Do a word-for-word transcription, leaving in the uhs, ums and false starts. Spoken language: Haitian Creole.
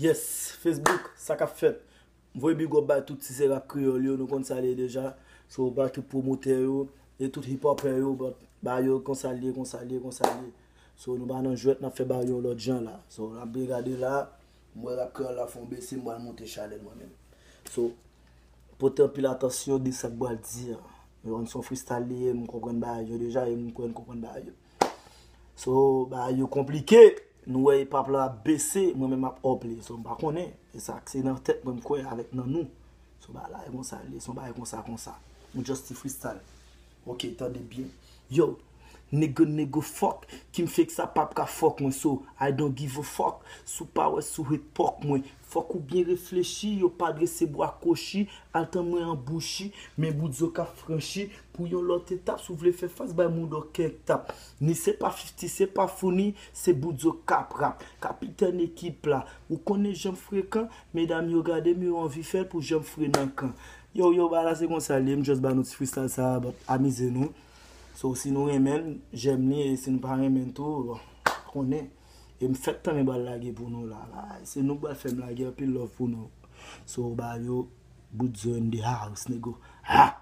Yes, Facebook, sa k ap fèt? M voye big up bay tout ti se rap kreyòl yo, nou konn sa l ye deja. So, bay tout pwomotè yo, e tout hip hopè yo, but ba yo konsa l ye, konsa l ye, konsa l ye. So, nou pa nan jwèt, n ap fè ba yo lòt jan la. So, n ap byen gade la, m wè rap kreyòl la fè yon bese, m pral monte chalè l mwen menm. So, pote anpil atansyon de sa k pral di an. Yo, se yon freestyle li ye, m konprann bagay yo deja, e m kwè n konprann bagay yo. So, bagay yo konplike. Nou wè hip hop la ap bese, mwen menm ap up li. So, m pa konnen. E sa k se nan tèt mwen m kwè avèk nan nou. So, bagay la e konsa li, se yon bagay konsa, konsa. Nou just ti freestyle. Ok, tande byen. Yo, nigga, nigga, fuck. Kim fake sa p ap ka fuck mwen. So, I don't give a fuck. Si w pa wè, si w hate pòk mwen. Fòk ou byen reflechi, yo pa drese bwa kochi, al tann mwen an bouchi, men bout zo k ap franchi, pou yon lòt etap, si w vle fè fas, bay moun dò kèk tap. Ni se pa fifti, se pa founi, se bout zo k ap rap. Kapitèn ekip la, ou konnen jan m frekan, medam yo gade m, yo anvi fè l pou jan m fre nan kan. Yo, yo, ba la se konsa l ye, m just ba nou ti freestyle sa, but amize nou. So, si nou renmen l, j'aime li, e si nou pa renmen l tou, bon, konnen. E m fèk tanmen pral lage pou nou la, la. Se nou k pral fè m lage, anpil love pou nou. So, ba yo, bout zo in the house, nigga. Ha!